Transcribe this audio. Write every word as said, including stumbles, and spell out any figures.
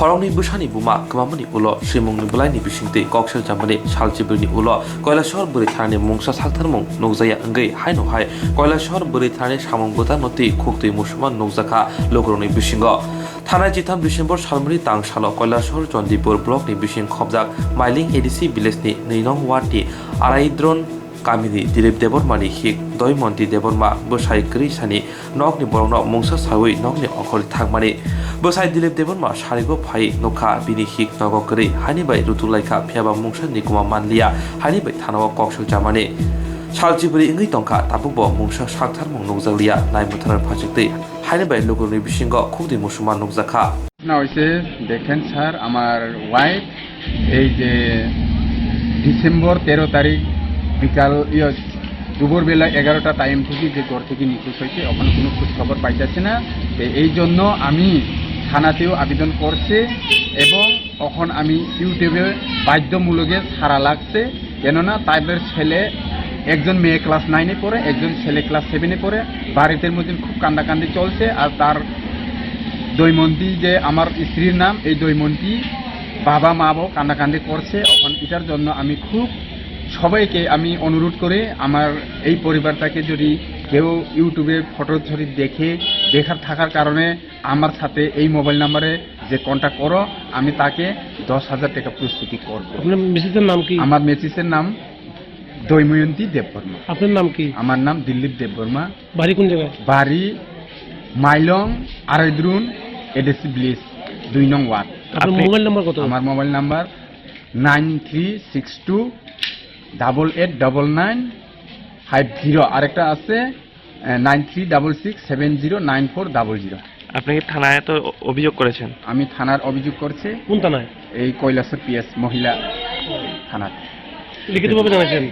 Borokni bwsani buma kwmamani ulo swimungni bwlaini bisingtwi kok sel chamani sal chibrini ulo Koilashahar bwrwi thanani mungsa saktharmung nukjakya wngwi haino hai Koilashahar bwrwi thanani samung bwtangno twi khuktwi musulman nukjakha lukurokni bisingo. Thanai chitham December salmani tang salo Koilashahar Chandipur blockni bising khobjak Mailing A D C village ni nwi nong ward ni Araidron kamini Dilip Debbarmani hik Doimonti Debbarma bwsai kwrwi sani nokni borokno mungsa sawi nokni okhorwi thangmani. Bwsai Dilip Debbarma sarigo phai nukha bini hik nogo kwrwi haini bai rutuk laikha phiyaba mungsa ni kuma manliya haini bai thanao kok sel chamani. Sal chibri wngwi tongkha tabukbo mungsa saktharmung nukjakliya nai mwthangwi phachiktwi haini bai lukurokni bisingo khukdi musulman nukjakha. ঘটনা হয়েছে, দেখেন স্যার, আমার ওয়াইফ এই যে ডিসেম্বর তেরো তারিখ বিকাল, ইয়ে, দুপুরবেলা এগারোটা টাইম থেকে যে ঘর থেকে নিখোঁজ হয়েছে, ওখানে কোনো খোঁজ খবর পাইতেছে না। তো এই জন্য আমি থানাতেও আবেদন করছে এবং এখন আমি ইউটিউবে বাধ্যমূলকে ছাড়া লাগছে, কেননা তাদের ছেলে, একজন মেয়ে ক্লাস নাইনে পড়ে, একজন ছেলে ক্লাস সেভেনে পড়ে। বাড়িতে মধ্যে খুব কান্দাকান্দি চলছে। আর তার দৈমন্তি যে আমার স্ত্রীর নাম, এই দৈমন্তি বাবা মাও কান্দাকান্দি করছে। এখন এটার জন্য আমি খুব সবাইকে আমি অনুরোধ করি, আমার এই পরিবারটাকে যদি কেউ ইউটিউবে ফটো ছড়ি দেখে, দেখার থাকার কারণে আমার সাথে এই মোবাইল নাম্বারে যে কন্ট্যাক্ট করো, আমি তাকে দশ হাজার টাকা প্রস্তুতি করব। আপনার মিসেসের নাম কি? আমার মিসেসের নাম দৈময়ন্তী দেববর্মা। আপনার নাম কি? আমার নাম দিলীপ দেববর্মা। বাড়ি কোন জায়গায়? বাড়ি মাইলং আরাইদ্রুন এডিসি ভিলেজ, দুই নং ওয়ার্ড। আপনার আপনি মোবাইল নাম্বার কত? আমার mobile number nine three six two double eight double nine five zero. আরেকটা আছে nine three double six seven zero nine four double zero. আপনি কি থানায় তো অ-, অভিযোগ করেছেন? আমি থানার অভিযোগ করছি। কোন থানায়? এই কৈলাসহর পিএস মহিলা থানাত। লিখিতভাবে জানাইছেন?